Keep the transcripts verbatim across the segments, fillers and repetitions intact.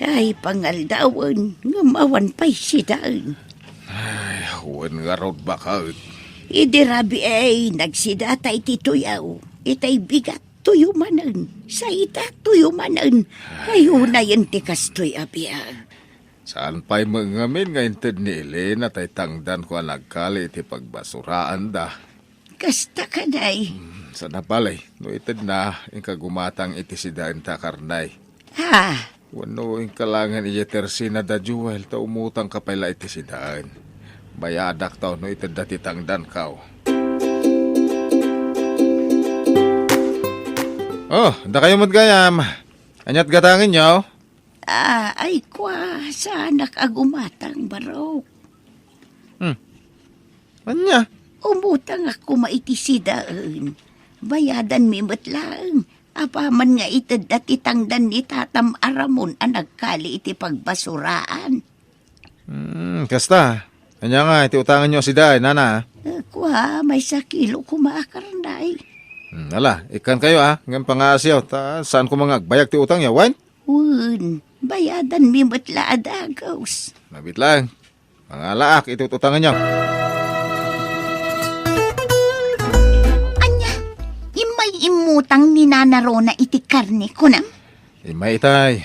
Ay, pangaldawen, ngem awan pay sidaen. Ay, wen ngarud baket. Idi rabii, nagsidata iti tuyaw, itay bigat tuyo manen, sa ita tuyo manen. Ay, unayen ti kastoy a biag. Saan pay met ngamin nga inted ni Elena tay tangdanko a nagkali iti pagbasuraanda? Kasta kadi. Hmm, sana pay, no itedna, inka gumatang iti sidaen ta karnay. Ha? Wenno inka laengen idiay tersena da Joel ta umutangka pay la iti sidaen. Bayadakto no itedda ti tangdanko. Oh, dakayo met gayam. Ania't gatangenyo? Ah, ay kua, saanak a gumatang, barok. Hmm. Ania? Umutangak koma iti sidaen. Bayadanmi met laeng. Apaman nga itedda ti tangdan ni tatam a Ramon a nagkali iti pagbasuraan. Hmm, kasta. Ania nga iti utanganyo a sidaen, nana? Eh, kua, maysa kilo koma a karnay. Hmm, ala, ikkankayo, a, ngem pangaasiyo, ta saan koma nga agbayag ti utangyo, wen? Wen, bayadanmi met la a dagus. Mabit laeng. Mangalaak iti utanganyo. Ania? Immay immutang ni Nana Rona iti karne, kunam? Immay itay.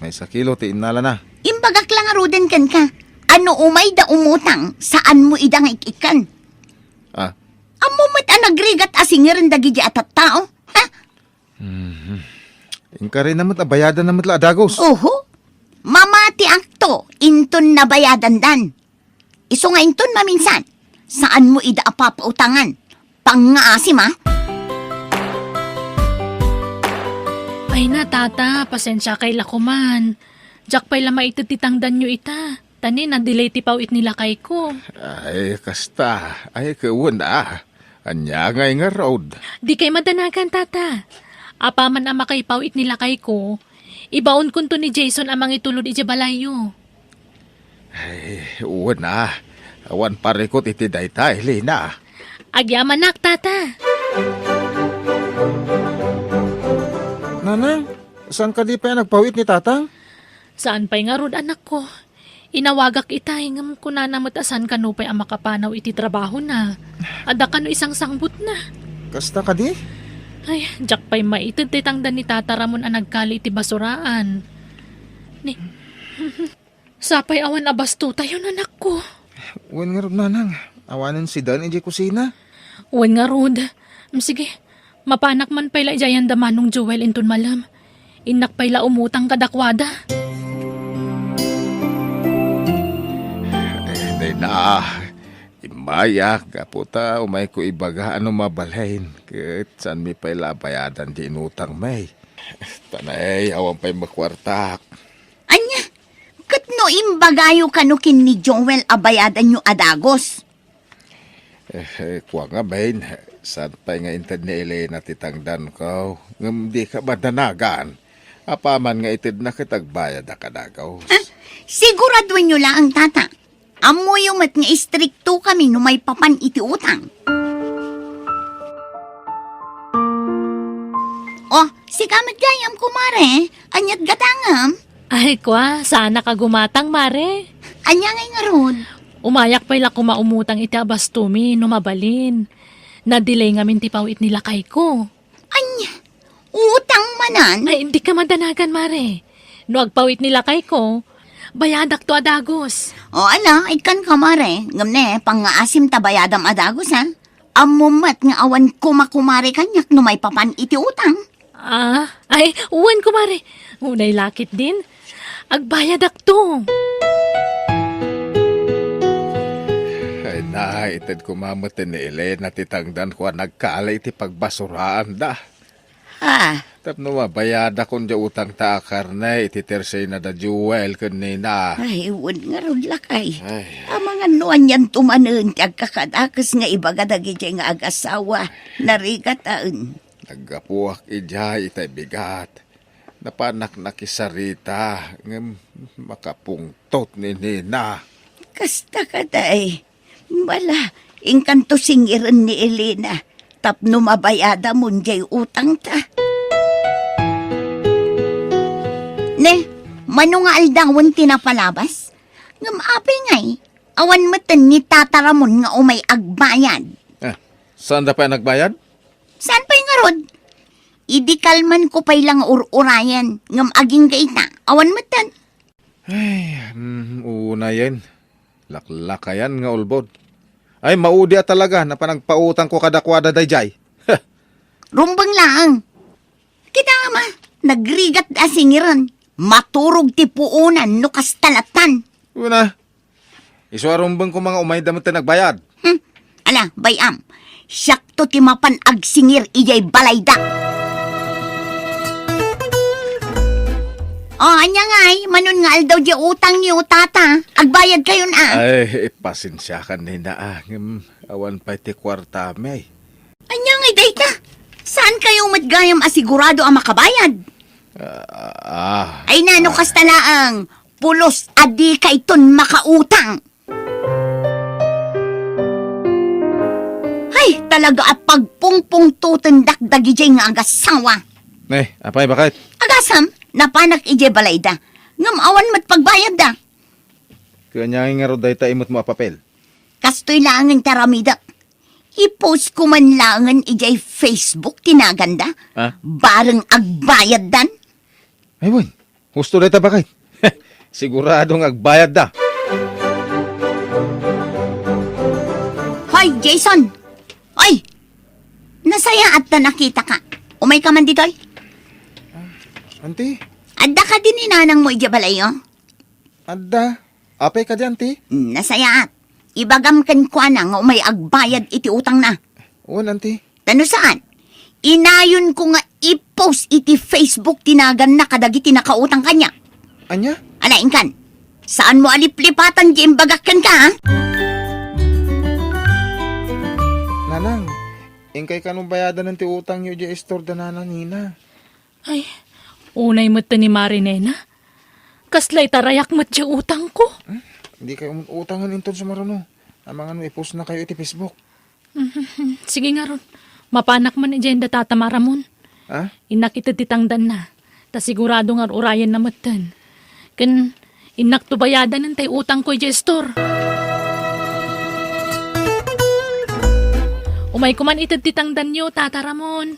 Maysa kilo ti innalana. Imbagak la ngaruden kenka, a no umayda umutang, saanmo ida nga ik-ikkan. Ah. Ammom met a nagrigat a singirenda dagiti a tattao, ha? Mhm. Inkarina met a bayadanna met la a dagus. Oho. Mamatiakto inton nabayadandan. Isu nga inton maminsan, saanmo ida a papautangan. Pangngaasim, a? Ay na, tata, pasensiakay la koman. Diak pay la maited ti tangdanyo ita. Ta ni, na-delay ti paw-it ni lakayko. Ay, kasta. Ay, ket wen, a. Ania ngay ngarud? Dikay madanagan, tata. Apaman a makaipaw-it ni lakayko, ibaonkonto ni Jason a mangitulod idiay balayyo. Ay, wen, a. Awan parikut iti dayta, Elena. Agyamanak, tata. Nanang, saan kadi pay a nagpaw-it ni tatang? Saan pay ngarud, anakko. Inawagak itay, ngem kunana met a saan kano pay a makapanaw iti trabahona. Adda kano isangsangbutna. Kasta kadi? Ay, diak pay maited ti tangdan ni Tata Ramon a nagkali iti basuraan. Ni, sapay awan a bastotayon, anakko. Wen ngarud, nanang. Awanen sidaen idiay kusina. Wen ngarud. Sige, mapanak man pay la idiay anda Manong Joel inton malem. Innak pay la umutang kadakuada. Ay, dayta, immayak, gapu ta umayko ibaga a no mabalin, ket saanmi pay la a bayadan ti inutangmi. Tanay, awan pay makuartak. Ania? Ket no imbagayo kano ken ni Joel a bayadanyo a dagus? Eh, eh, kua ngamin, saan pay nga inted ni Elena ti tangdanko, ngem dika madanagan. Apaman nga itedna ket agbayadak a dagus. Ah, siguraduenyo laeng, tata. Ammoyo met nga istrikto kami no maipapan iti utang. Oh, sika met gayam, kumare. Ania't gatangem? Ay, kua, saanak a gumatang, mare. Ania ngay ngarud? Umayak pay la koma umutang iti abastomi no mabalin. Na-delay ngamin ti paw-it ni lakayko. Ania? Utang manen? Ay, dika madanagan, mare. No agpaw-it ni lakayko, bayadakto a dagus. O, ala, ikkanka, mare. Ngem ne, pangngaasim ta bayadam a dagus, ha? Ammom met nga awan kumakumare kaniak no maipapan iti utang. Ah, ay, wen, kumare. Unay la ketdin. Agbayadakto. Ay, naited koma met ni Elena ti tangdanko a nagkali iti pagbasuraanda. Ah. Tapno mabayadakon diay utangta a karne iti tersena da Joel ken nina. Ay, wen ngarud, lakay. Ay. Amangan no anianto manen ti agkakadakes nga ibaga dagidiay nga agasawa. Narigataen. Naggapuak idiay itay bigat. Napanak nakisarita, ngem makapungtot ni nina. Kasta kadi. Bala, inkanto singiren ni Elena tapno mabayadamon diay utangta. Ne, Mano nga aldawen ti napalabas? Ngem apay ngay, awan metten ni Tata Ramon nga umay agbayad. Eh, saanda pay a nagbayad? Saan pay ngarud? Idi kalmanko pay la nga ur-urayen, ngem agingga ita, awan metten. Ay, mm, unayen. Laklakayan nga ulbod. Ay, maudi a talaga na panagpautangko kadakuada daydiay. Rumbeng laeng. Kita nga ma, nagrigat a singiren. Maturog ti puonan no kasta lattan. Una, isu a rumbengko nga umayda met ti nagbayad. Hmm. Ala, bay-am. Siakto ti mapan agsingir idiay balayda. O, ania ngay, manon nga aldaw di utangyo, tata? Agbayad kayon a. Ay, pasensiakan, nena, a. Ngem, awan pay ti kuartami. Ania ngay dayta? Saan kayo met gayam a sigurado a makabayad? Ah, ah, Ay nano, ah. Kasta laeng, pulos a di kayton makautang. Ay, talaga a pagpungpungtotendak dagidiay nga agasawa. Eh, apay, bakit? Agasam, napanak idiay balayda. Ngem awan met pagbayadda. Kanya nga ngarud dayta imutmo a papel. Kastoy laengen ti aramidek. I-post ko man laengen idiay Facebook ti naganda. Ha? Bareng agbayaddan. Ay, wen. Husto dayta, bakit? Sigurado nga agbayadda. Hoy, Jason! Oy! Nasayaat ta nakitaka. Umay ka man ditoy? Auntie? Adda kadi ni nanangmo idiay balayyo? Adda. Apay kadi, auntie? Hmm, nasayaat. Ibagam kenkuana nga umay agbayad iti utangna. Wen, auntie. Ta no saan, inayonko nga i-post iti Facebook ti naganna kadagiti nakautang kaniak. Ania? Ala, inkan. Saanmo a liplipatan ti imbagak kenka, ha? Nanang, inkay kano bayadanen ti utangyo idiay istorda nanang Nina. Ay, unay met ni Mare Nena. Kasla itarayak met ti utangko. Hmm? Dikay utangen inton sumaruno. Amangan no i-post na kayo iti Facebook. Sige ngarud. Mapanak man idiay da Tata Ramon. Ha? Innak ited ti tangdanna. Ta sigurado nga ur-urayenna metten. Ken innak to bayadanen tay utangko idiay istor. Umayko man ited ti tangdanyo, Tata Ramon.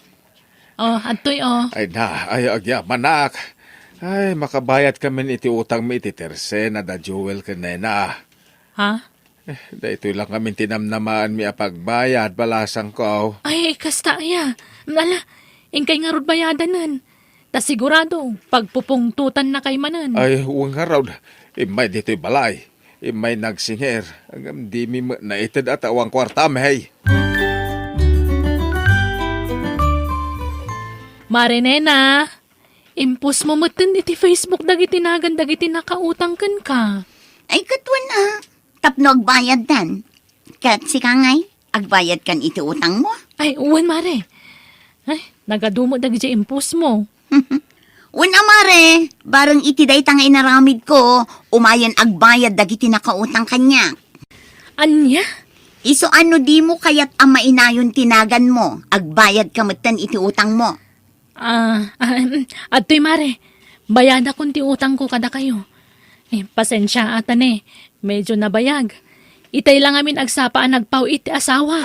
Oh, adtoy, oh. Ay na, ay, agyamanak. Ay, makabayad kami iti utangmi iti tersen a da Joel ken Nena. Ha? Eh, daytoy lang ngamin ti namnamaanmi a pagbayad, balasangko. Ay, kasta aya. Ala, inkay ngarud bayadanen. Ta sigurado, pagpupungtotannakay manen. Ay, wen ngarud. Immay ditoy balay. Immay nagsingir. Ngem dimi met naited a ta awan kuartami. Mare Nena, i-post mo metten iti Facebook dagiti nagan dagiti nakautang kenka. Ay, ket wen a, tapno agbayaddan. Ket sika ngay, agbayadkan iti utangmo? Ay, wen, Mare. Ay, nagadu met dagiti i-post mo. Wen a, Mare, bareng iti dayta nga inaramidko, umayen agbayad dagiti nakautang kaniak. Ania? Isu a no dimo kayat a mainayon ti naganmo, agbayadka metten iti utangmo. Ah, ah, em, adtoy, Mare. Bayadakon ti utangko kadakayo. Eh, pasensiaat a ne, medyo nabayag. Itay lang ngamin agsapa a nagpaw-it ti asawa.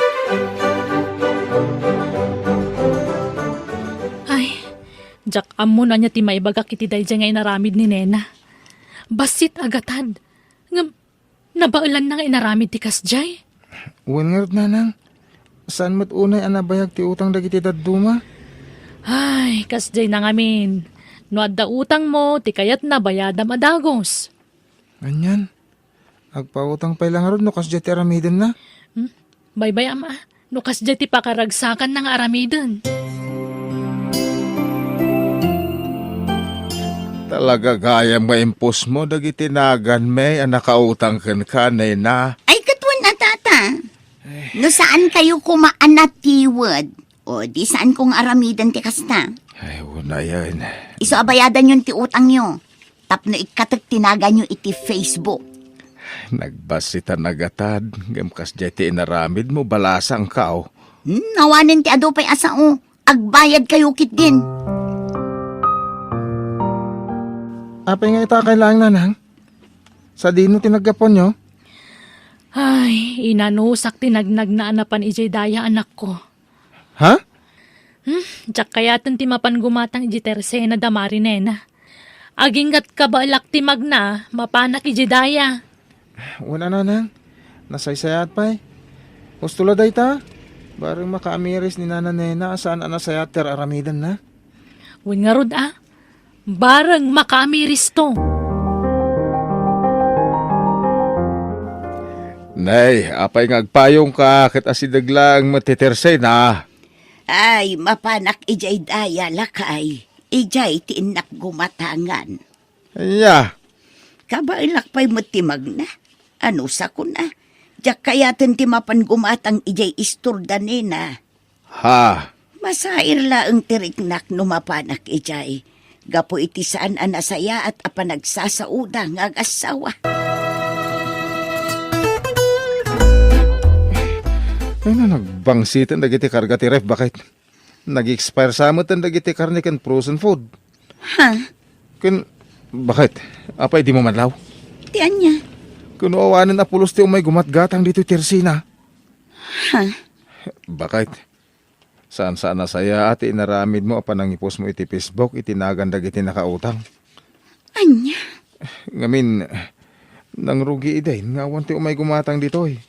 Ay, diak ammo no ania ti maibagak iti daydiay nga inaramid ni Nena. Bassit a gatad. Ngem, nabaelanna nga inaramid ti kasdiay? Wen ngarud, nanang. Saan met unay a nabayag ti utang dagiti dadduma? Ay, kasdiay na ngamin. No adda utangmo, ti kayatna bayadam a dagus. Anian? Agpautang pay la ngarud no kasdiay ti aramidenna? Hmm? Baybay-am a, no kasdiay ti pakaragsakanna nga aramiden. Talaga gayam nga i-post mo dagiti naganmi a nakautang kenka, Nena. Ay, ket wen a, tata. No saan kayo koma a natiwed, o di saan kong aramiden ti kasta. Ay, unayen. Isu a bayadanyon ti utangyo. Tapno ikkatek ti naganyo iti Facebook. Nagbassit a nagatad, ngem kasdiay ti inaramidmo, balasangko. Hmm, awanen ti adu pay a sao. Agbayad kayo ketdin. Apay nga ita kay laeng, nanang? Sadino ti naggapuanyo? Ay, inanusak ti nagnagna a napan idiay daya, anakko. Ha? Hmm, diak kayaten ti mapan gumatang idiay tersena da Marinena. Aginggat kabaelak ti magna, mapanak idiay daya. Wen a, nanang. Nasaysayaat pay. Husto la dayta. Bareng makaamiris ni Nana Nena a saan a nasayaat ti ar-aramidenna. Wen ngarud a, bareng makaamiristo. Nay, apay nga agpayongka ket asideg laeng met ti tersena? Ay, mapanak idiay daya, lakay. Idiay ti innak gumatangan. Ania? Kabaelak pay met ti magna. Anusakon a. Diak kayaten ti mapan gumatang idiay istor da Nena. Ha? Masair laeng ti riknak no mapanak idiay. Gapu iti saan a nasayaat a panagsasaoda nga agassawa. Ay na, nagbangsiten dagiti karga ti ref, bakit? Nag-expire sa met dagiti karne ken frozen food. Ha? Ken, bakit? Apay, di mo madlaw? Ti ania? Kuno awanen a pulos ti umay gumatgatang ditoy tersena. Ha? Bakit? Saan-saan a saya ti inaramid mo a panangipos mo iti Facebook iti nagan dagiti nakautang. Ania? Ngamin, nangrugi idin nga awan ti umay gumatang ditoy.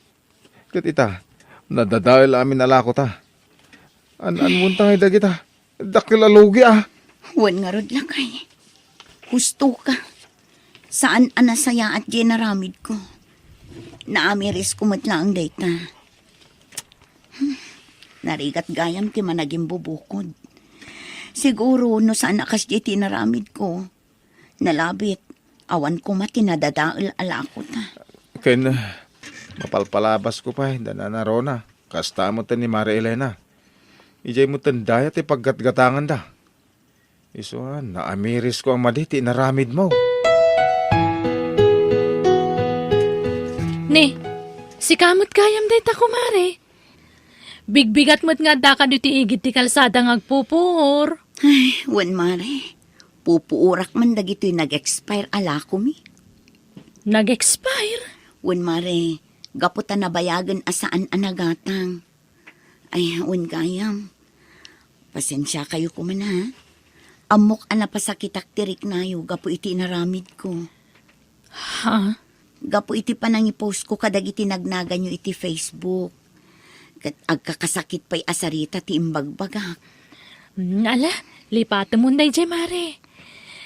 Ket ita, nadadael amin a lakota. An-anmonta ngay dagita. Dakkel a lugi a. Wen ngarud, lakay. Husto ka. Saan a nasayaat diay inaramidko. Naamirisko met laeng dayta. Hmm. Narigat gayam ti managimbubukod. Siguro no saan a kasdiay ti inaramidko, nalabit, awan koma ti nadadael a lakota. Ken, mapalpalabasko pay, da Nana Rona. Kasta met ni Mare Elena. Idiay met daya ti paggatgatanganda. Isu a, naamirisko a madi ti inaramidmo. Ni, sika met gayam dayta, kumare. Bigbigat met nga addaka ditoy igid ti kalsada nga agpupuor. Ay, wen, mare. Pupuorak man dagitoy nag-expire a lakomi. Nag-expire? Wen, mare. Gapu ta nabayagen a saan a nagatang. Ay, wen gayam. Pasensiakayo koma, ha? Ammok a napasakitak ti riknayo gapu iti inaramidko. Ha? Gapu iti panangipostko kadagiti nagnaganyo iti Facebook. Ket agkakasakit pay a sarita ti imbagbagak. Mm, ala, lipatemon daydiay, mare.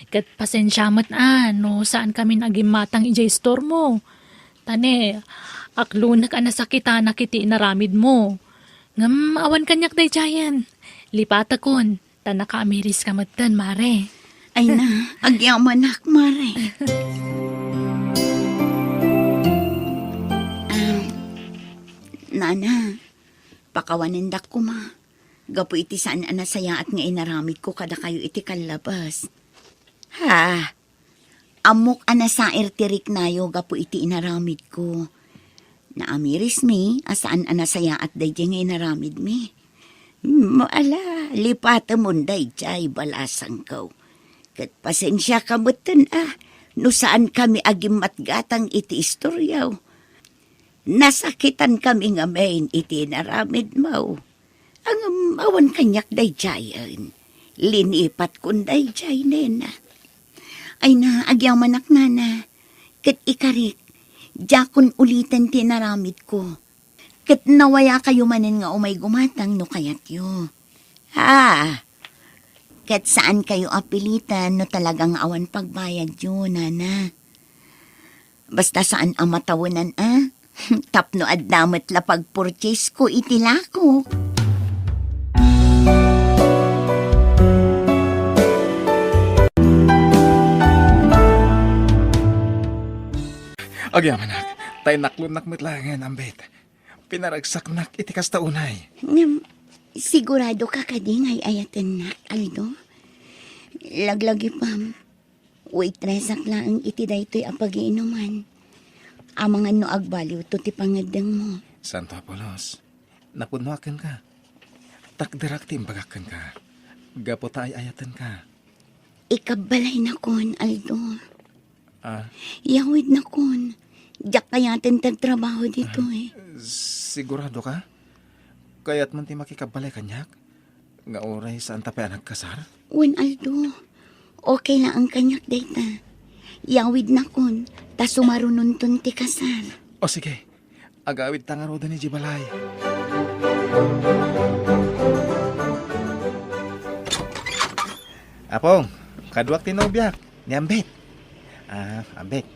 Ket pasensia met a no saan kamin agimmatang idiay istormo. Ta ne, aklonek a nasakitanak iti inaramidmo. Ngem awan kaniak daydiayen. Lipatekon, ta nakaamiriska metten, mare. Ay na, agyamanak, mare. Ah, nana, pakawanendak koma. Gapu iti saan a nasayaat nga inaramidko kadakayo iti kallabas. Ha? Ammok a nasair ti riknayo gapu iti inaramidko. Naamirismi a saan a nasayaat daydiay nga inaramidmi. Mm, ala, lipatemon daydiay, balasangko. Ket pasensiaka metten a no saankami agimmatgatang iti istoryaw. Nasakitankami ngamin iti inaramidmo. Ngem awan kaniak daydiayen. Linipatkon daydiay, nena. Ay na, agyamanak, nana. Ket ikarik, diakon uliten ti inaramidko. Ket nawayakayo manen nga umay gumatang no kayatyo. Ha? Ket saankayo a pilitan no talaga nga awan pagbayadyo, nana. Basta saan a matawenan a, tapno adda met la pagpurchasesko iti lakok. Agyamanak, ta inaklonnak met laengen, ambet. Pinaragsaknak iti kasta unay. Ngem, sigurado ka kadi nga ay-ayatennak, Aldo? Laglagipem, waitresak laeng iti daytoy a pagiinuman. Amangan no agbaliwto ti pangeddengmo. Santo Apolos, napunnoak kenka. Takderak ti imbagak kenka. Gapu ta ay-ayatenka. Ikabbalayna kon, Aldo. Ah. Yawidna kon. Diak kayaten ti agtrabaho ditoy. Sigurado ka? Kayat man ti makikabbalay kaniak? Nga uray saan ta pay a nagkasar? Wen, Aldo. Okay laeng kaniak dayta. Yawidna kon, ta sumarunonton ti kasar. O sige, agawidta ngaruden idiay balay. Apong, kaduak ti nobiak, ni Ambet. Ah, Ambet.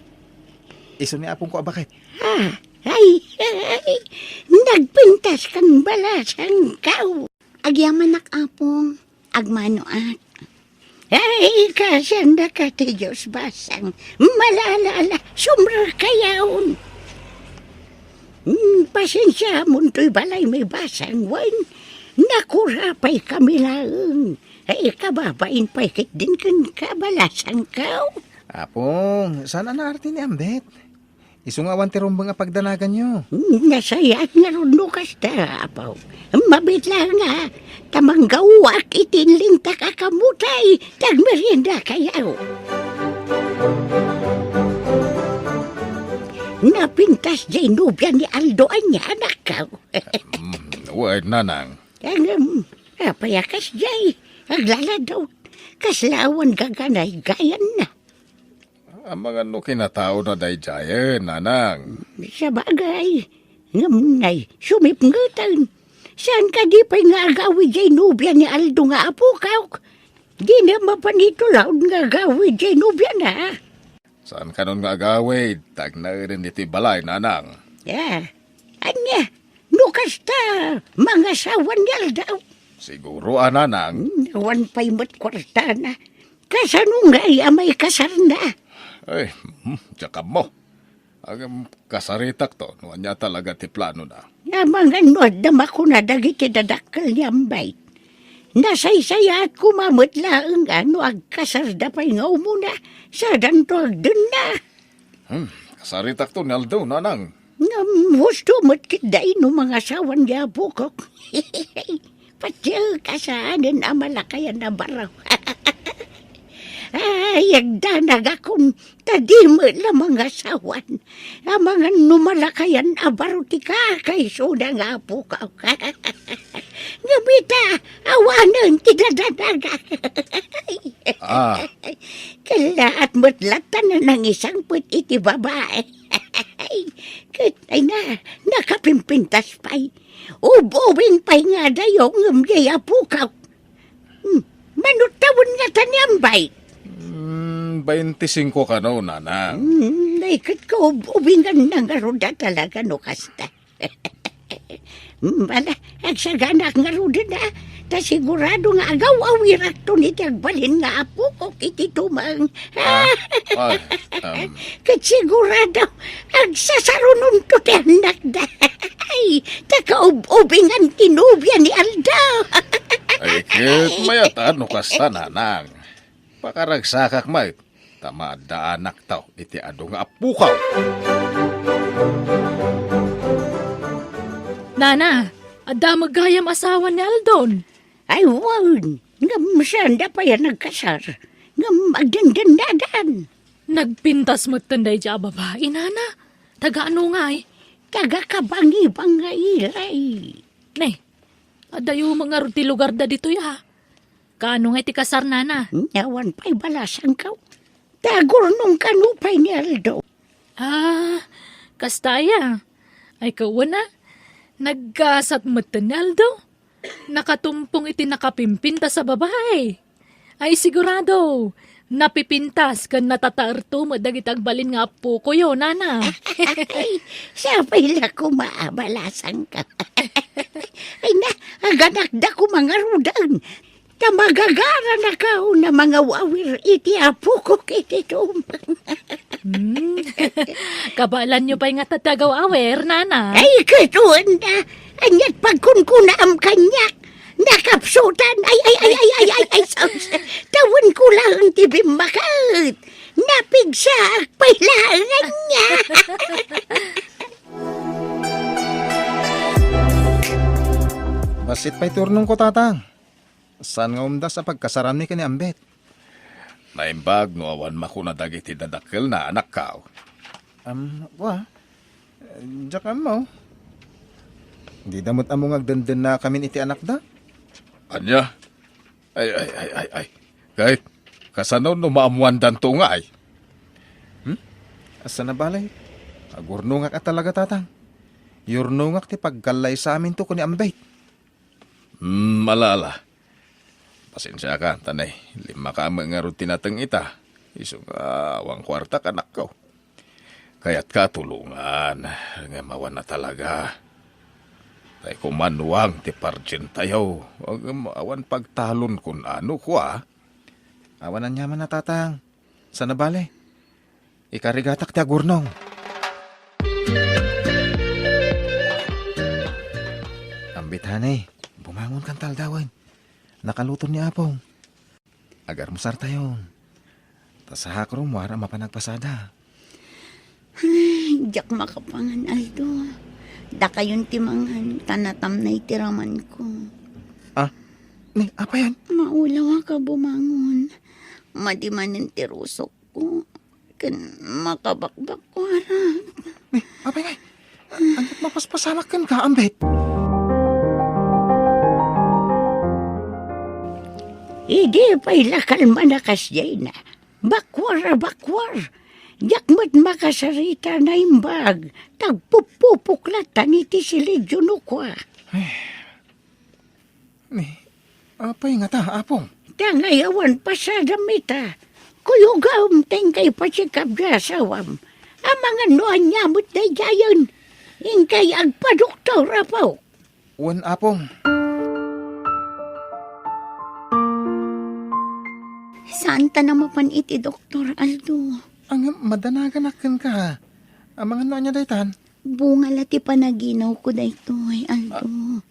Isu ni apongko a baket. Ah, ay, ay, nagpintas kan balasangkaw. Agyamanak, Apong. Agmanoak. Ay, kasanda ka ti Dios, basang. Malala, ala, sumrekayon. Hmm, pasensiamon toy balay mi, basang, wen. Nakurapay kami laeng. Ay, kababain pay ketdin kenka, balasangkaw. Apong, saan a naarti ni Ambet? Isu nga awan ti rumbeng a pagdanaganyo. Nasayaat ngarud no kasta, Apo. Mabiit laeng a, ta manggaoak iti inlintak a kamutay, ti agmeriendakayo. Napintas diay nobia ni Aldo ania, anakko? Mm, wen, nanang. Ngem, apay a kasdiay? Aglaladaw. Kasla awan gaganaygayanna. Amangan no kinataona daydiayen, nanang. Sabagay, ngem nay, sumipngeten. Saan kadi pay nga agawid diay nobia ni Aldo nga apokak? Dina mapan itulaod nga agawid diay nobiana. Saan kanon nga agawid, ta agnaeden iti balay, nanang. Ah, ania, no kasta, mangasawa ni Aldo? Siguro a, nanang. Hmm, awan pay met kuartana. Kasano ngay a maikasarna? Ay, hmm, diak ammo. Ngem kasaritakto no ania talaga ti planona. Amangan no adda makuna dagiti dadakkel ni Ambet. Nasaysayaat koma met laeng a no agkasarda pay nga umuna, sadanto agdenna. Hmm, kasaritakto ni Aldo, nanang. Ngem, husto met ketdi no mangasawan ni apokak. Patien kasaanen a malakayan a baro. Ay, agdanagakon, ta di met la mangasawan. Amangan no malakayan a baro ti kakaisuna nga apokak. Ngem ita, awanen ti dadanagak. Ah. Kellaat met latta a nangisangpet iti babai. Ket, ay na, nakapimpintas pay. Ub-ubing pay nga adayo ngem diay apokak. Hmm, mano tawen ngata ni Ambet? Hmm, baintisingko kano, nanang. Hmm, ay ket kaub-ubinganna ngarud a talaga no kasta. Hmm, ala, agsaganak ngaruden a, ta sigurado nga agaw-awirakton iti agbalin nga apokak iti tumeng. Ah, ah, um. Ket sigurado, agsasarunonto ti annakda. Ay, ta kaub-ubingan ti nobia ni Aldo. Ay, ket mayat a no kasta, nanang. Pakaragsakak met, ta maaddaanakto iti adu nga apokak. Nana, adda met gayam asawa ni Aldon. Ay, wen, ngem saanda pay a nagkasar, ngem agdendennadan. Nagpintas metten daydiay a babai, nana. Taga ano ngay? Taga Kabangibang nga ilay. Ne, adayo met ngarud ti lugarda ditoy, a. Kaano ngay ti kasar, nana? Awan pay balasangko. Tagurnong kano pay ni Aldo. Ah, kasta aya. Ay, kauna, nagkasat metten ni Aldo. Nakatumpong iti nakapimpintas a babai. Ay, sigurado, napipintas ken natataerto met dagiti agbalin nga appokoyo, nana. Ay, sapay la koma a balasangko. Ay na, aganakda koma ngaruden. Ta magagaranakon a mangaw-awir iti apokok iti tumeng. Hmm. Kabaelanyo pay ngata ti agaw-awir, nana? Ay, ket wen a, ania't pagkunkunaam kaniak? Nakapsutan. Ay, ay, ay, ay, ay, ay, ay, sus. Tawenko laeng ti bimmaket. Napigsaak pay laeng ania. Bassit pay ti urnongko, tatang. Saan nga umdas a pagkasaranmi ken ni Ambet? Naimbag no awan makuna dagiti dadakkelna, anakkaw. Am, wa. Diak ammo. Dida met ammo nga agdendennakamin iti anakda. Ania? Ay, ay, ay, ay, ay. Ket, kasano no maammoandanto ngay? Hmm? Asa na balay? Agurnongak a talaga, Tatang. Yurnongak ti pagkallaysaminto ken ni Ambet. Hmm, ala, ala. Pasensiaka, ta nay, limmaka met ngarud ti nateng ita. Isu nga awan kuarta, anakko. Kayatka a tulongan, ngem awan a talaga. Tay kumanuang ti pargentayo, ngem awan pagtalon kun ano, kua. Awan aniaman a, Tatang. Sana bale, ikarigatak ti agurnong. Ambit, honey, bumangon kan taldawen. Nakaluton ni Apong. Agarmusartayon. Ta sa hakrom, wara mapan agpasada. Ay, diak makapangan, Aldo. Dakayon ti mangan, ta natamnay ti ramanko. Ah, ni, apayan? Maulawak a bumangon. Madi manen ti rusokko. Ken makabakbakkuarak. Ni, apay ngay? Ania't mapaspasamak kenka, Ambet? Idi pay la kalman a kasdiayna. Bakkuar a bakkuar. Diak met makasarita, naimbag. Tagpupupok latta iti silidyo no kua. Ni, apay ngata, Apong? Dangay awan pasadam ita. Kuyogam ta inkay pasikab ti asawam. Amangan no ania met daydiayen. Inkay agpadoktor, Apo. Wen, Apong. Saanta a mapan iti doktor, Aldo? Ang madanaganak kenka. Amangan no ania daytan? Bunga la ti panaginawko daytoy, Aldo.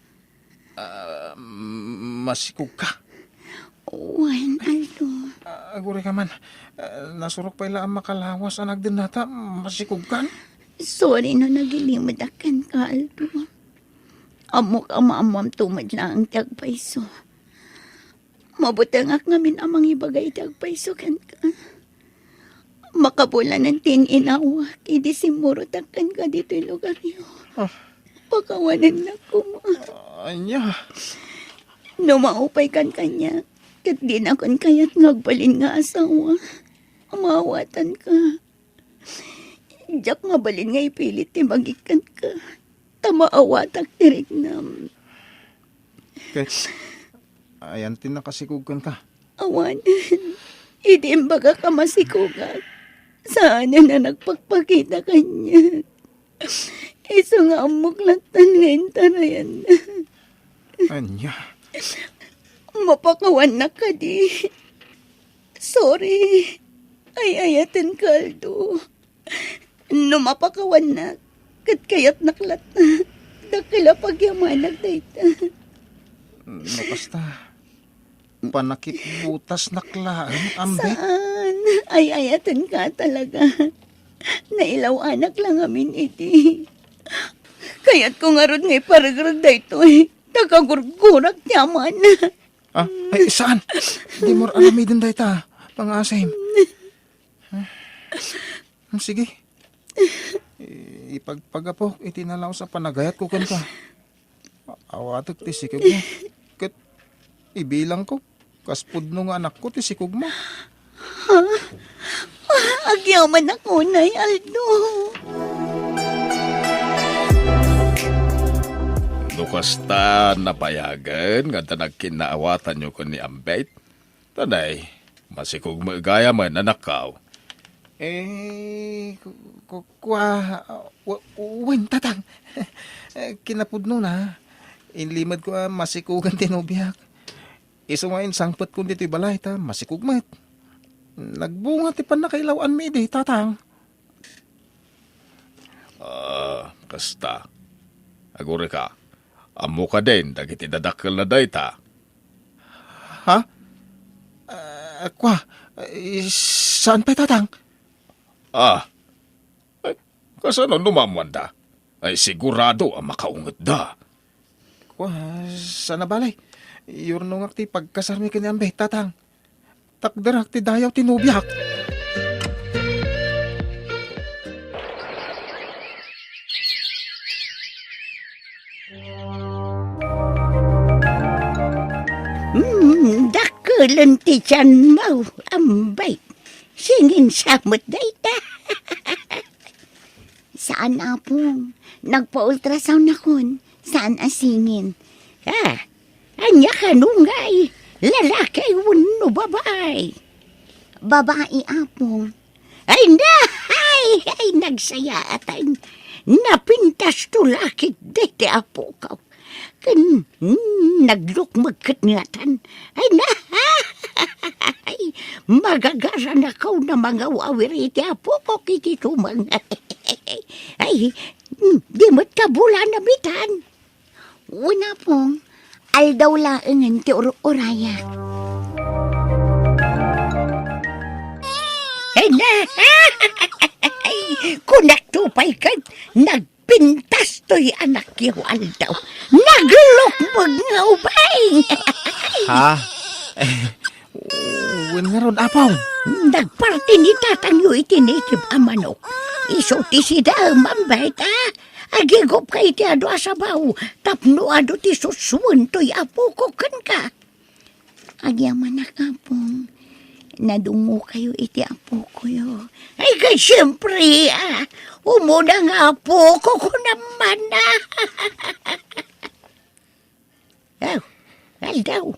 Ah, masikogka? Wen, Aldo. Ah, agurika man. Ah, nasurok pay la a makalawas a nagdennata, masikogkan? Sorry no nagilimedak kenka, Aldo. Ammok a maammoamto met laeng ti agpayso. Mabutengak ngamin a mangibaga iti agpayso kenka. Makabulanen ti in-inawak idi simmurotak kenka ditoy lugaryo. Ah. Pakawanennak koma. Ania? No maupaykan kaniak, ket dinakon kayat nga agbalin nga asawa, maawatanka. Diak mabalin nga ipilit ti magikkanka, ta maawatak ti riknam. Ket, ayan ti nakasikog kenka? Awanen. Idi imbagak a masikogak, saanen a nagpakpakita kaniak. Isu nga ammok latta nga intarayan. Ania? Mapakawannak kadi? Sorry. Ay-ayatenka, Aldo. No mapakawannak, ket kayatnak latta, dakkel a pagyamanak dayta. No kasta, panakipbutasnak laeng, Ambet? Saan? Ay-ayatenka talaga. Nailaw-anak la ngamin idi. Kayatko ngarud nga iparegreg daytoy, ta kagurgurak ti amana. Ah, ay, saan? Dimo aramiden dayta, pangaasim. Hmm, sige. I-, ipagpagapok iti nalaus a panagayatko kenka. Awatek ti sikogmo. Ket ibilangko, kas pudno nga anakko ti sikogmo. Ha? Agyamanak unay, Aldo. No kasta, napayagen nga adda nagkinnaawatanyo ken ni Ambet? Tanay, masikog met gayam, anakkaw. Eh, ku-, ku-, kua, wa-, wen, Tatang. Eh, kinapudnona, inlimedko a masikogan ti nobiak. Isu nga insangpetkon ditoy balay ta masikog met. Nagbunga ti pannakailaw-anmi idi, Tatang. Ah, kasta. Agurika, ammo kadin dagiti dadakkelna dayta? Ha? Ah, kua, eh, saan pay, Tatang? Ah, ay, kasano no maammoanda? Ay, sigurado a makaungetda. Kua, sana balay. Yurnongak ti pagkasarmi ken ni Ambe, Tatang. Takderak ti dayaw ti nobiak. Hmm, dakkelen ti tianmo, ambay. Singin sa met dayta. Saan, Apong. Nagpa-ultrasound nakon. Saan a singin. Ah, ania kano ngay? Lalaki wenno babai? Babai, Apong. Ay na! Ay, ay, nagsayaatan. Napintas to lakit deti apoko. Ken, mm, naglukmeg ket ngatan. Ay na! Ay, magagaranakaw na mangaw-awir iti apokok iti tumeng. Ay, mm, di met kabulan a bitan. Wen, Apong, aldaw laengen ti ur-urayak. Ay na! Ay, kunak to pay ket nagpintas toy anakyo aldaw. Naglukmeg nga ubing. Ha? Wen ngarud, Apong. Nagparti ni tatangyo iti native a manok. Isu ti sida, mambet, a? Agigup ka iti adu a sabaw, tapno adu ti susuen toy apoko kenka. Agyamanak, Apong. Nadungokayo iti apokoyo. Ay, kay siempre, a. Umuna nga apoko ko naman, a. Aw, aldaw.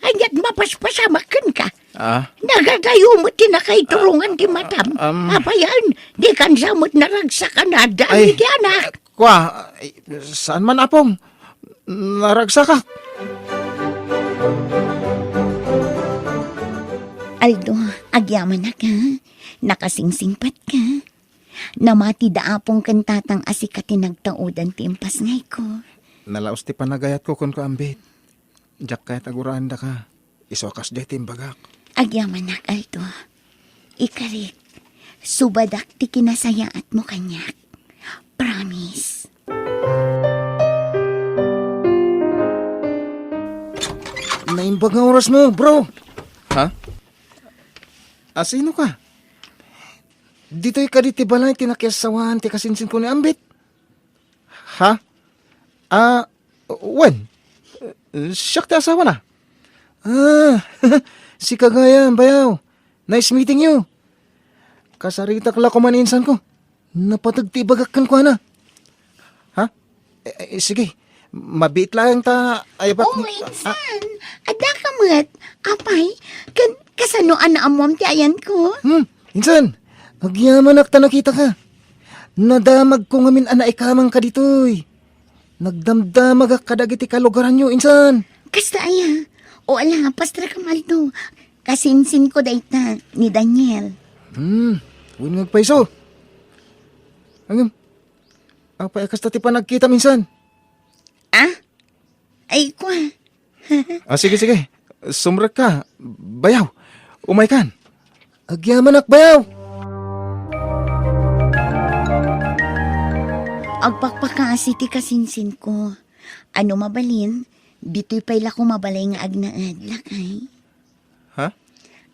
Ania't mapaspasamak kenka? Ah? Nagadayo met ti nakaiturongan ti matam. Ah, um, Apay, dika sa met naragsak a nadan iti anak. Kua, ay, saan man, Apong? Naragsakak. Aldo, agyamanak, a. Nakasingsingpet ka. Namati da Apong ken Tatang a sika ti nagtaudan ti impasngayko. Nalaus ti panagayatko kenka, Ambit. Diak kayat a guraendaka. Isu a kasdiay ti imbagak. Agyamanak, Aldo. Ikarik, subadak ti kinasayaatmo kaniak. Promise. Naimbag nga orasmo, bro. Ha? Asinoka? Ditoy kadi ti balay ti nakiassawaan ti kasinsinko ni Ambit? Ha? Ah, wen. Siak ti asawana. Ah, sika gayam, bayaw. Nice meeting you. Kasaritak la koma ni insanko. Napateg ti ibagak kenkuana. Ha? Eh, eh, sige. Mabiit laeng ta, ay, bak-, oh, ah, insan. Adda ka met. Apay, ken kasano a naammoam ti ayanko? Hmm, insan. Agyamanak ta nakitaka. Nadamagko ngamin a naikamangka ditoy. Nagdamdamagak kadagiti kalugaranyo, insan. Kasta aya. O ala, pastra ka, Aldo. Kasinsinko dayta ni Daniel. Hmm, wen nga agpayso. Ngem, apay a kasta ti panagkitam, insan? Ah? Ay, kua. Ah, sige, sige. Sumrekka. Bayaw. Umaykan. Agyamanak, bayaw. Agpakpakaasi ti kasinsinko. Ano mabalin, ditoy pay la ko mabalay nga agnaed, lakay. Ha?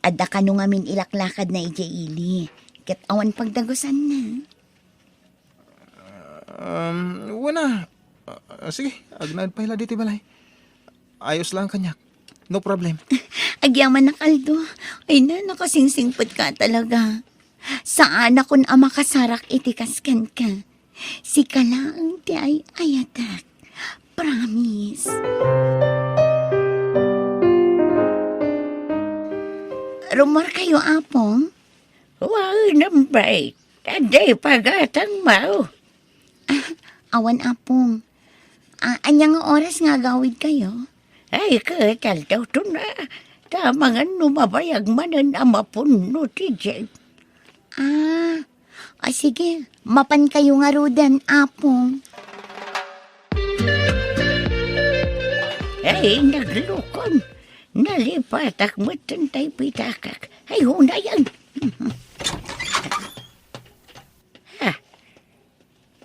Adda kano ngamin ilaklakadna idiay ili, ket awan pagdagusanna. Um, wen a. Ah, sige, agnaed pay la ditoy balay. Ayos lang kaniak. No problem. Agyamanak, Aldo. Ay na, nakasingsingpet ka talaga. Saanakon a makasarak iti kas kenka. Sika laeng ti ay-ayatek. Promise. Rummuarkayo, Apong? Wen, ambay. Adda ipagatangmo? Ah, awan, Apong. Ah, ania nga oras nga agawidkayo? Ay, ket aldaw to na. Ta amangan no mabayag manen a mapunno ti jeep. Ah, ah, sige. Mapankayo ngaruden, Apong. Ay, naglukon. Nalipatak met tay pitakak. Ay, unayen. Ha,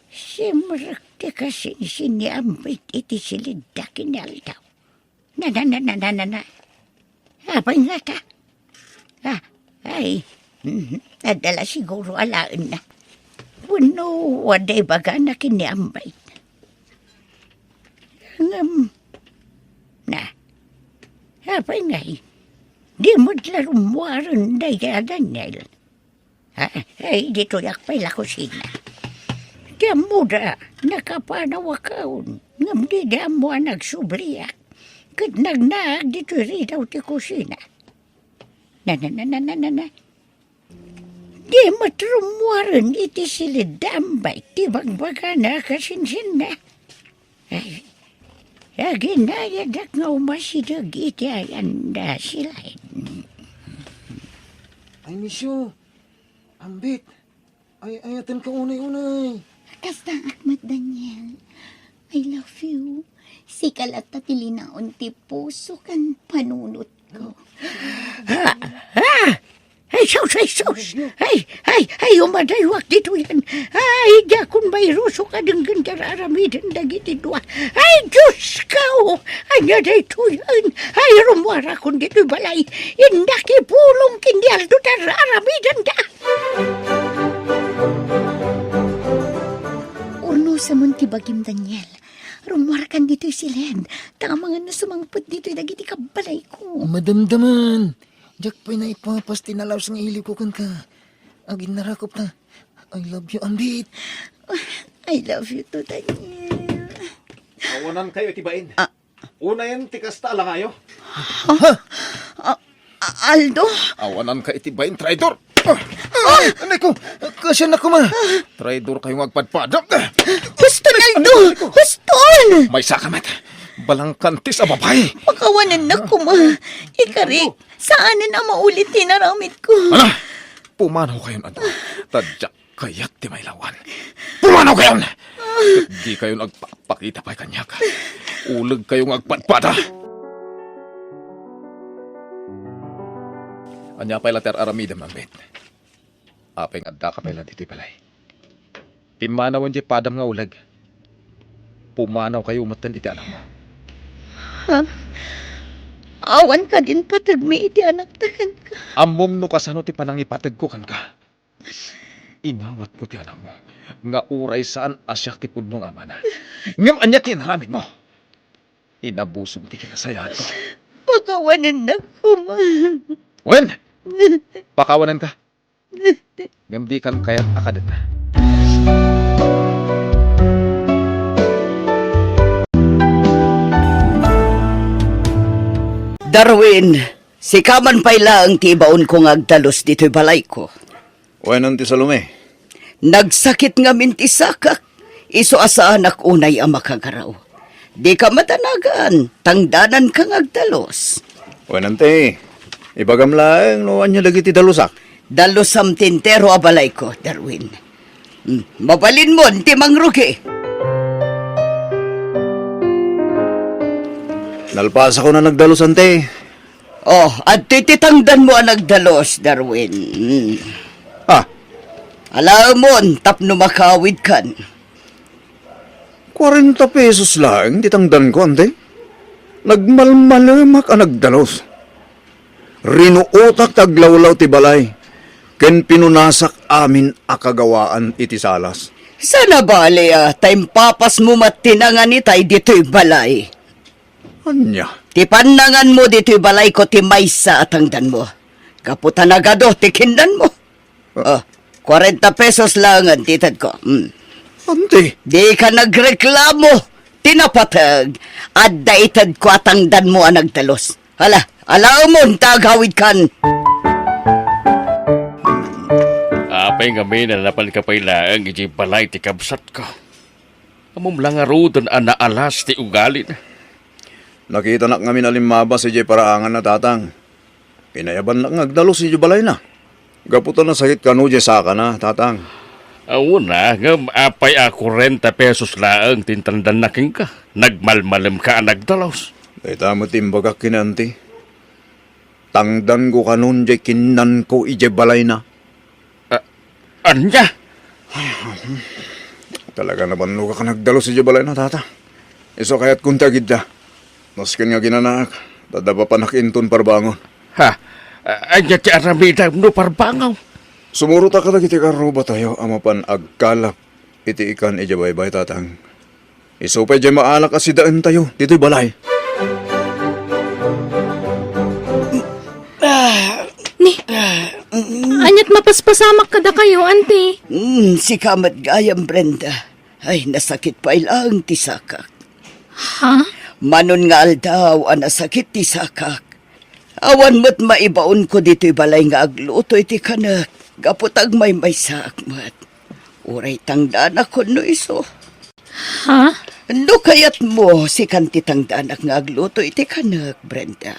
simrek ti kasinsin ni Ambit iti silidda ken aldaw. Na, na, na, na, na, na, na. Apay ngata? Ah, ay, mhm, adda la siguro alaenna. Wenno adda ibagana ken ni Ambet. Ngem, na, apay ngay, di met la rummuaren dayta a Daniel. Ah, ay, ditoyak pay la kusina. Ti ammoda, nakapanawakon, ngem dida ammo a nagsubliak, ket nagnaag ditoy ridaw ti kusina. Na, na, na, na, na, na, na. Di met rummuaren iti siled da Ambet ti bagbagana a kasinsinna. Ay, aginayadak nga umasideg iti ayan da, Silen. Ay, Misyo, Ambet, ay, ayatenka unay-unay. Kasta ak met, Daniel. I love you. Sika latta ti linaon ti puso ken panunotko. Ah! Ah! Ay, sus, ay, sus! Ay, ay, ay, umadaywak ditoyen. Ay, diakon mairusok a denggen ti ar-aramiden dagiti dua. Ay, Dios ko! Ania daytoyen? Ay, rummuarakon ditoy balay. Innak ipulong ken di aldo ti ar-aramidenda. Urnosamon ti bagim, Daniel. Rummuarkan ditoy siled, ta amangan no sumangpet ditoy dagiti kabbalayko. Madamdaman. Diak pay naipapas ti nalaus nga iliwko kenka. Aginnarakop ta. I love you, Ambet. I love you too, Daniel. Awanankayo iti bain. Ah. Unayen ti kasta a langayo. Ha? Ah, ah, Aldo? Awananka iti bain, traidor! Ah! Anay ko! Kasiannak koma! Traidor kayo nga agpadpada! Huston, Aldo! Huston! Maysaka met! Balangkantis a babae! Pakawanennak koma! Ikarik, saanen a maulit ti inaramidko. Ala! Pumanaw kayon, adu. Ta diak kayat ti mailawan. Pumanaw kayon! Ket di kayon agpakpakita pay kaniak. Uleg kayo nga agpadpada. Ania pay la ti ar-aramidem, Ambet? Apay nga addaka pay la ditoy balay? Pimmanawen diay padam nga uleg. Pumanaw kayo metten iti anakmo. Ha? Awan kadin pategmi iti anakta kenka. Ammom no kasano ti panangipategko kenka. Inawatmo ti anakmo nga uray saan a siak ti pudno nga amana. Ngem ania ti inaramidmo? Inabusom ti kinasayaatko. Pakawanennak koma. Wen! Pakawanenka. Ngem dikan kayat a kadenna. Darwin, sika man pay laeng ti ibaonko nga agdalus ditoy balayko. Wen, Auntie Salome. Nagsakit ngamin ti sakak, isu a saanak unay a makagaraw. Dika madanagan, tangdananka nga agdalus. Wen, Auntie, ibagam laeng no ania dagiti dalusak. Dalusam ti entero a balayko, Darwin. Hmm, mabalinmon ti mangrugi. Nalpasakon a nagdalus, Auntie. Oh, adtoy ti tangdanmo a nagdalus, Darwin. Hmm. Ah. Alaemon tapno makawidkan. Kuarenta pesos laeng ti tangdanko, Auntie. Nagmalmalemak a nagdalus. Rinuotak ti aglawlaw ti balay, ken pinunasak amin a kagawaan iti salas. Saan a bali a ta impapasmo met ti nangan itay ditoy balay. Ania? Ti pannanganmo ditoy balayko ti maysa a tangdanmo. Gapu ta nagadu ti kinnanmo. Ah. Oh, kuarenta pesos laengen ti itedko. Hmm. Auntie. Dika nagreklamo. Ti napateg, adda itedko a tangdanmo a nagdalus. Hala, alaemon ta agawidkan. Apay ngamin a napanka pay laeng idiay balay ti kabsatko? Ammom la ngaruden a naalas ti ugalina. Nakitanak ngamin a limmabas idiay paraanganna, Tatang. Pinayabannak nga agdalus idiay balayna. Gapu ta nasakit kano diay sakana, Tatang. Awan a, ngem apay a kuarenta pesos laeng ti intandanna kenka? Nagmalmalemka a nagdalus. Dayta met ti imbagak ken ni Auntie. Tangdanko kanon diay kinnanko idiay balayna. A-, ania? Talaga nabannogak a nagdalus idiay balayna, Tata. Isu a kayatkon ti agidda. Masken nga aginanaak, ta adda papanak inton parbangon. Ha? A-, ania ti aramidem no parbangaw? Sumurota kadagiti karrubatayo a mapan agkalap iti ikan idiay baybay, Tatang. Isu pay diay maalak a sidaentayo ditoy balay. Ah, Ni, ah, mm, aniat mapaspasamak kadakayo, Auntie? Mm, sika met gayam, Brenda. Ay, nasakit pay laeng ti sakak. Ha? Manon nga aldaw a nasakit ti sakak. Awan met maibaonko ditoy balay nga agluto iti kanek, gapu ta agmaymaysaak met. Uray tangdanak wenno isu. Ha? No kayatmo, sikan ti tangdanak nga agluto iti kanek, Brenda.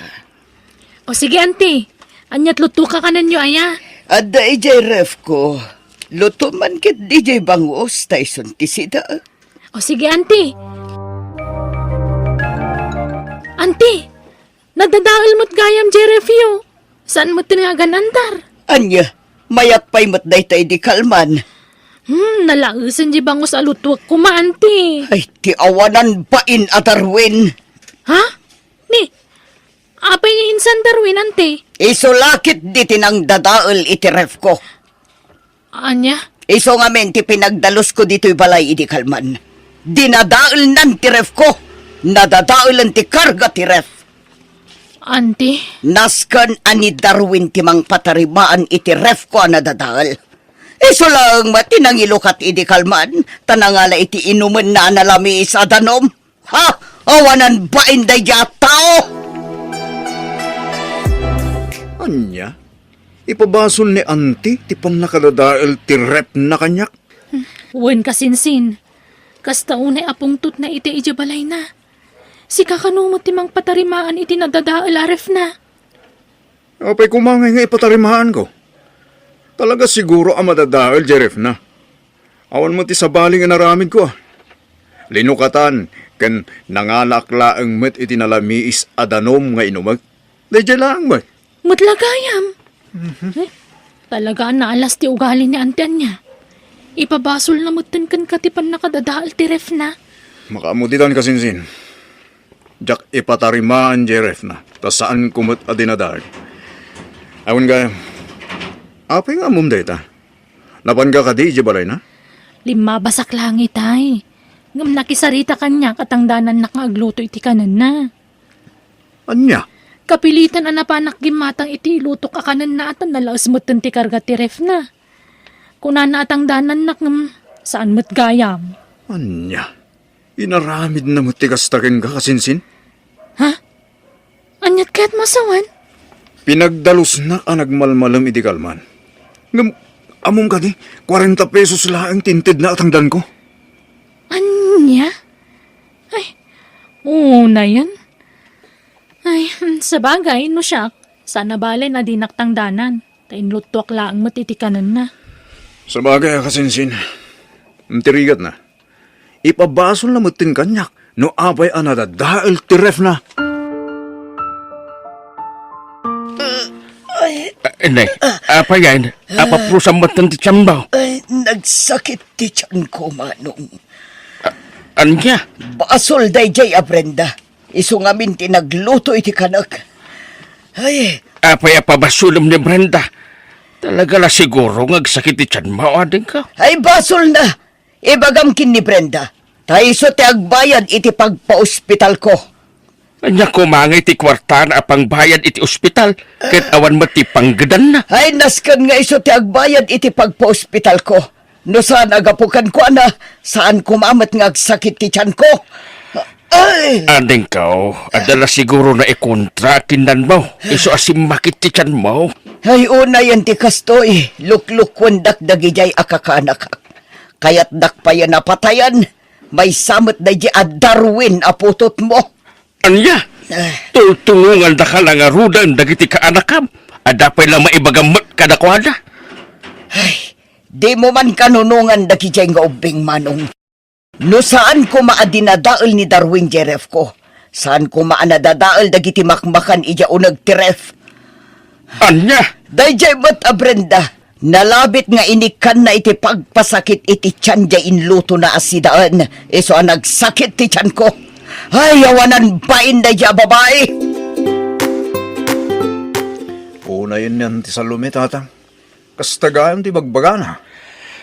O sige, Auntie. Aniat lutoak a kanenyo aya? Adda idiay ref ko. Luto man ketdi diay bangus, ta isun ti sida. O sige, Auntie. Auntie, nadadael met gayam diay refyo. Saan met nga agan-andar? Ania, mayat pay met dayta idi kalman. Hmm, nalaesen diay bangus a lutoek koma, Auntie. Ay, ti awanan bain a Darwin. Ha? Ni, apay nga insan Darwin, Auntie? Isu la ketdi ti nangdadael iti ref ko. Ania? Isu ngamin ti pinagdalusko ditoy balay idi kalman. Dinadaelnan ti ref ko. Nadadaelen ti karga ti ref. Auntie? Nasken a ni Darwin ti mangpatarimaan iti ref ko a nadadael. Isu laeng met ti nangilukat idi kalman, ta nangala iti inumenna a nalamiis a danum. Ha? Awanan bain daydiay a tao! Ania? Ipabasol ni Auntie ti pannakadadael ti refna kaniak? Wen, kasinsin. Kasta unay a pungtotna iti idiay balayna. Sika kano met ti mangpatarimaan iti nadadael a refna? Apay koma ngay nga ipatarimaanko? Talaga siguro a madadael diay refna. Awan met ti sabali nga inaramidko, a. Linukatan ken nangalaak laeng met iti nalamiis a danum nga inumek. Daydiay laeng met. Met la gayam. Mhm. Eh, talaga a naalas ti ugali ni Auntie ania. Ipabasolna metten kenka ti pannakadadael ti refna. Makaammo ditan, kasinsin. Diak ipatarimaan diay refna, ta saanko met a dinadael. Awan gayam. Apay nga ammom dayta? Napanka kadi idiay balayna? Limmabasak laeng itay. Ngem nakisarita kaniak a tangdanannak nga agluto iti kanenna. Ania? Kapilitan a napanak gimmatang iti ilutok a kanenna a ta nalaes metten ti karga ti refna. Kunana a tangdanannak ngem saan met gayam. Ania? Inaramidna met ti kasta kenka, kasinsin? Ha? Aniat kayatmo a sawen? Pinagdalusnak a nagmalmalem idi kalman. Ngem, ammom kadi, kuarenta pesos laeng ti intedna a tangdanko. Ania? Ay, unayen. Ay, hmm, sabagay, no siak, saan a bale a dinak tangdanan, ta inlutoak laeng met iti kanenna. Sabagay a, kasinsin. Ti rigatna, ipabasolna metten kaniak no apay a nadadael ti refna. Ay, ah, nay, apay yan? Apaprusan metten ti tianmo? Ay, nagsakit ti tianko, Manong. Ah, ania? Basol daydiay a Brenda. Isu ngamin ti nagluto iti kanek. Ay. Apay a pabasolem ni Brenda? Talaga la siguro nga agsakit ti tianmo, adingko? Ay, basolna. Ibagam ken ni Brenda, ta isu ti agbayad iti pagpaospitalko. Ania koma ngay ti kuartana a pangbayad iti ospital, ket awan met ti panggedanna? Ay, nasken nga isu ti agbayad iti pagpaospitalko. No saan a gapu kenkuana, saan koma met nga agsakit ti tianko. Ay! Adingko, adda la siguro naikontra a kinnanmo, isu a simmakit ti tianmo. Ay, unayen ti kastoy, luklukkuendak dagidiay a kakanakak. Kayatdak payen a patayen, maysa met daydiay a Darwin a putotmo. Ania? Eh. Tultulongandaka la ngaruden dagiti kaanakam? Adda pay la maibagam met kadakuada? Ay, dimo man kanunongan dagidiay nga ubbing, Manong. No saan koma a dinadael ni Darwin diay refko, saan koma a nadadael dagiti makmakan idiay uneg ti ref. Ania? Daydiay met a Brenda, nalabit nga inikkanna iti pagpasakit iti tian diay inlutona a sidaen, isu a nagsakit ti tianko. Ay, awanan bain daydiay a babai! Unayen ni Auntie Salome, Tatang. Kasta gayam ti bagbagana.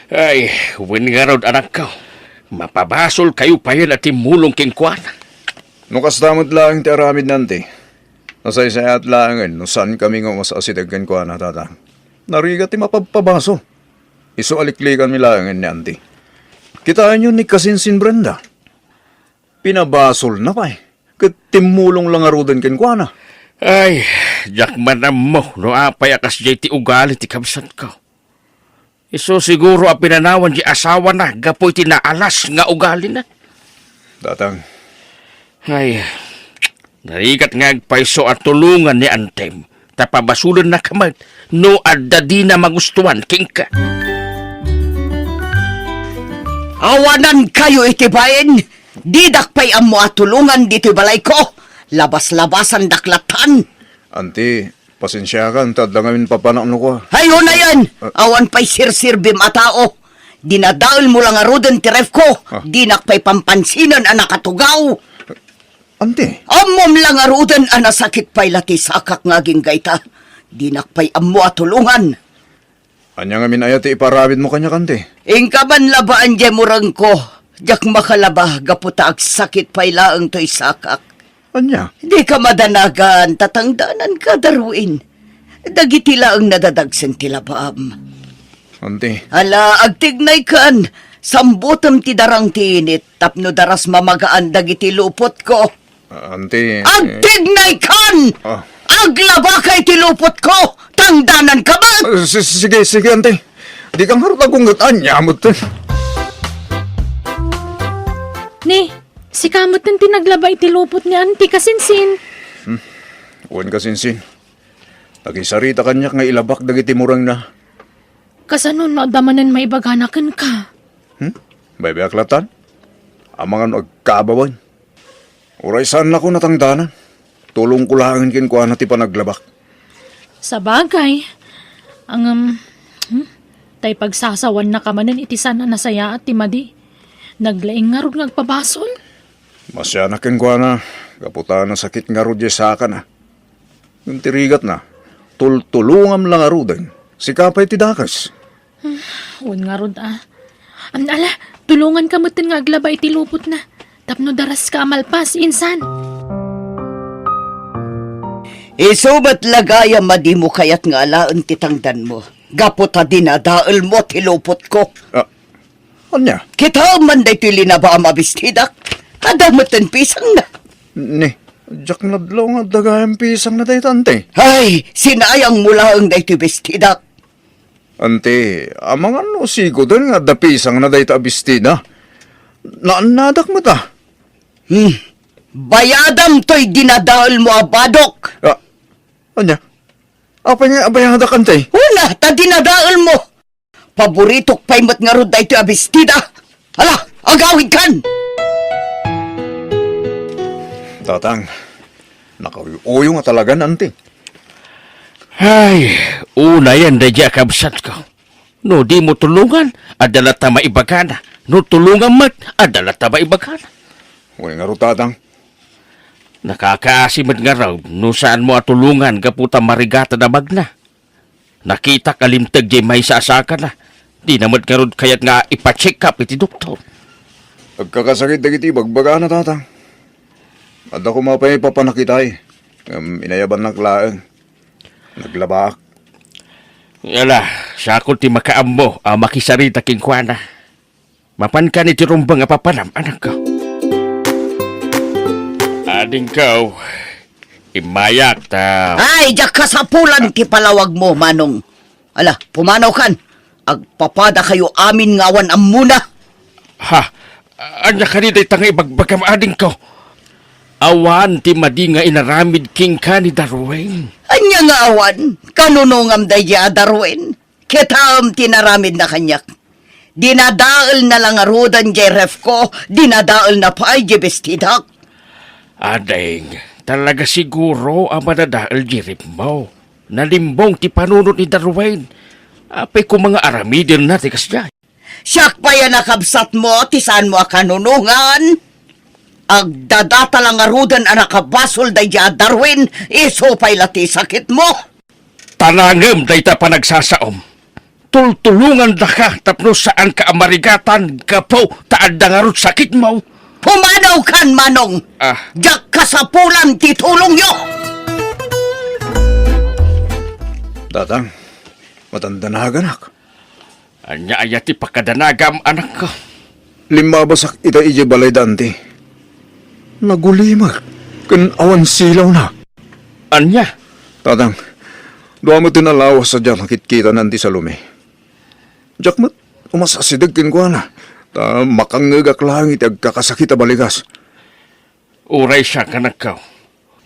Ay, wen ngarud, anakko. Mapabasolkayo payen a timmulong kenkuana. No kasta met laeng ti aramid ni Auntie, nasaysayaat laengen no saankami nga umas-asideg kenkuana, Tatang. Narigat ti mapabpabasol. Isu a liklikanmi laengen ni Auntie. Kitaenyo ni Kasinsin Brenda. Pinabasolna pay, ket timmulong la ngaruden kenkuana. Ay, diak man ammo no apay a kasdiay ti ugali ti kabsatko. Isu siguro a pinanawan ti asawana gapu iti naalas nga ugalina. Tatang. Ay, narigat nga agpayso a tulongan ni Antem. Ta pabasolennaka met no adda dina magustuan kenka. Awanankayo iti bain. Didak pay ammo a tulongan ditoy balayko. Labas-labasandak lattan. Auntie, pasensiakan ta adda ngamin papanak no kua. Ay, unayen! Ah. Awan pay sirsirbim a tao. Dinadaelmo la ngaruden ti refko. Ah. Dinak pay pampansinan a nakatugaw. Auntie. Ammom la ngaruden a nasakit pay la ti sakak nga agingga ita. Dinak pay ammo a tulongan. Ania ngamin aya ti iparamidmo kaniak, Auntie? Inka man labaen diay murengko. Diak makalaba gapu ta agsakit pay laeng toy sakak. Ania? Dika madanagan, ta tangdananka, Darwin. Dagiti laeng nadadagsen ti labaam. Auntie. Ala, agtignaykan. Sambutem ti darang ti init tapno daras mamagaan dagiti lupotko. Ah, Auntie. Agtignaykan! Ah. Aglabaka iti lupotko! Tangdananka met! Ah, si-, sige, sige, Auntie. Dika ngarud agunget, ania met. Ni, sika met ti naglaba iti lupot ni Auntie, Kasinsin. Hmm. Wen, Kasinsin. Nakisarita kaniak nga ilabak dagiti murengna. Kasano no adda manen maibagana kenka? Hmm? Baybay-ak lattan? Amangan no agkababaen. Uray saannako natangdanan. Tulongko laengen kenkuana ti panaglabak. Sabagay, ngem, hmm, tay pagsasawanna ka manen iti saan a nasayaat ti madi. Naglaing ngarud nga agpabasol? Masianak kenkuana, gapu ta nasakit ngarud diay sakana. Ngem ti rigatna, tultulongam la ngaruden. Sika pay ti dakes. Wen ngarud a. Am, ala, tulonganka metten nga aglaba iti lupotna. Tapno daraska a malpas, insan. Isu met la gayam a dimo kayat nga alaen ti tangdanmo. Gapu ta dinadaelmo ti lupotko. Ah, ania? Kitaem man daytoy linabaam a bestidak. Adda metten pisangna. Ni, diak nadlaw nga adda gayam pisangna dayta, Auntie. Ay, sinayangmo laeng daytoy bestidak. Auntie, amangan no siguden nga adda pisangna dayta a bestida. Naannadak met a. Hmm. Bayadam toy dinadaelmo a badok. Ah, ania? Apay nga abayadak, Auntie? Una, ta dinadaelmo. Paboritok pay met ngarud daytoy a bestida. Ala, agawidkan! Tatang, nakauyuyo nga talagan, Auntie. Ay, unayen daydiay a kabsatko. No dimo tulongan, adda latta maibagana. No tulongam met, adda latta maibagana. Wen ngarud, Tatang. Nakakaasi met ngarud no saanmo a tulongan gapu ta marigatan a magna. Nakitak a limteg diay maysa a sakana. Dina met ngarud kayat nga ipa-check up iti doktor. Agkakasakit dagiti ibagbagana, Tatang. Adda koma pay papanak itay. Ngem inayabannak laeng. Naglabaak. Ala, siakon ti makaammo a makisarita kenkuana. Mapankan iti rumbeng a papanam, anakko. Adingko, immayak ta. Ay, diak kasapulan ti palawagmo, Manong. Ala, pumanawkan. Agpapadakayo amin nga awan ammona. Ha? Ania kadi dayta nga ibagbagam, adingko? Awan ti madi nga inaramid kenka ni Darwin. Ania nga awan? Kanunongam daydiay a Darwin? Kitaem ti naramidna kaniak. Dinadaelna la ngaruden diay refko, dinadaelna pay diay bestidak. Ading, talaga siguro a madadael diay refmo. Nalimbong ti panunot ni Darwin. Apay koma nga aramidenna ti kasdiay? Siak pay a nakabsatmo ti saanmo a kanunongan. Agdadata la ngaruden a nakabasol daydiay a Darwin, isu pay la ti sakitmo. Tarangem dayta panagsasaom. Tultulongandaka tapno saanka a marigatan gapu ta adda ngarud sakitmo. Pumanawkan, Manong! Ah. Diak kasapulan ti tulongyo! Tatang, madandanaganak. Ania aya ti pakadanagam, anakko? Limmabasak ita idiay balay da anti. Nagulimek ken awan silawna. Ania? Tatang, dua met ti lawas a diak nakitkita ni Anti Salome. Diak met umasideg kenkuana, ta makangngegak laeng iti agkakasakit a balikas. Uray siak, anakko.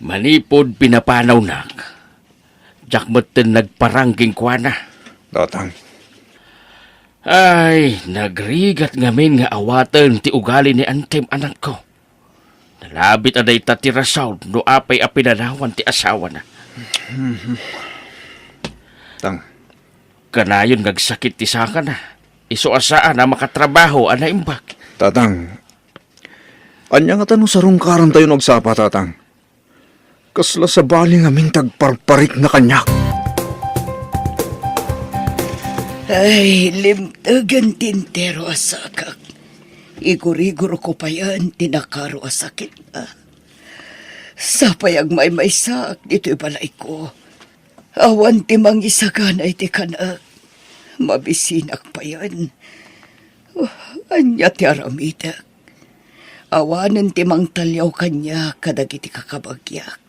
Manipud pinapanawnak, diak metten nagparang kenkuana. Tatang. Ay, nagrigat ngamin nga awaten ti ugali ni Antem, anakko. Nalabit a dayta ti rason no apay a pinanawan ti asawana. Tang. Kanayon nga agsakit ti sakana. Isu a saan a makatrabaho a naimbag. Tatang, ania ngata no sarungkarantayo no agsapa, Tatang? Kasla sabali ngamin ti agparparikna kaniak. Ay, limtegen ti entero a sakak. Igurigurko payen ti nakaro a sakitna. Sapay agmaymaysaak ditoy balayko. Awan ti mangisagana iti kanak. Mabisinak payen. Oh, ania ti aramidek? Awanen ti mangtaliaw kaniak kadagiti kakabagiak.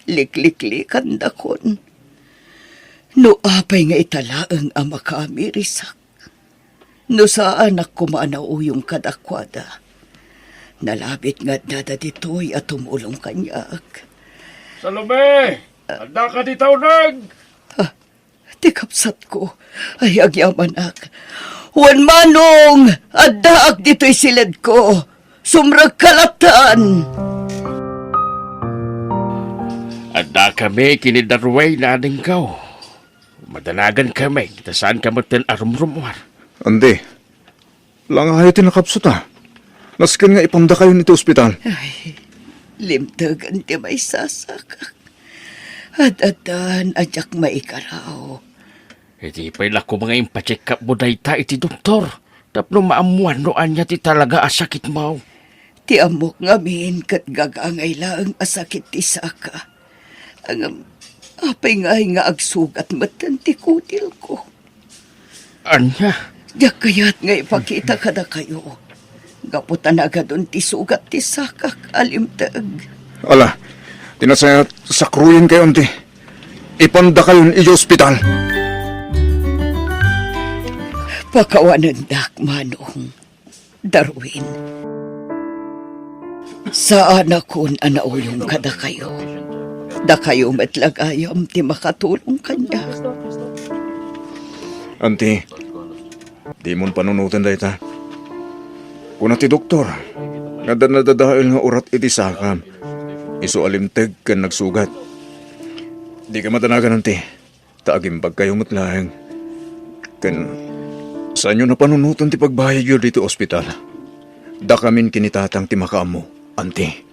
Likliklikandakon. No apay nga ita laeng a makaamirisak. No saanak koma a nauyong kadakuada, nalabit nga addada ditoy a tumulong kaniak. Salome! Addaka dita uneg! Ah, ti kabsatko, ay agyamanak. Wen, Manong, addaak ditoy siledko. Sumrekka lattan! Addakami ken ni Darway, nadengko. Madanagankami, ta saanka metten a rumrumuar. Anti, langayo ti nakapsuta. Nasken nga ipandakayon iti ospital. Ay, limtegen ti maisasakak. Ad-addan a diak maikaraw. Idi pay la koma nga impacheck-upmo dayta iti doktor, tapno maammuan no ania ti talaga a sakitmo. Ti ammok ngamin ket gagangay laeng a sakit ti saka. Ngem apay ngay nga agsugat metten ti kutilko? Ania? Diak kayat nga ipakita kadakayo. Gapu ta nagadun ti sugat ti sakak a limteg. Ala, ti nasayaat, sakruyenkayo, anti. Ipandakayon idiay ospital. Pakawanendak, Manong. Darwin. Saanakon a nauyong kadakayo. Dakayo met la gayam ti makatulong kaniak. Anti, dimon panunoten dayta. Kuna ti doktor nga adda nadadael nga urat iti sakam. Isu a limteg ken nagsugat. Dika madanagan, anti. Ta agimbagkayo met laeng. Ken saanyo a panunoten ti pagbayadyo ditoy ospital. Dakamin ken ni Tatang ti makaammo, anti.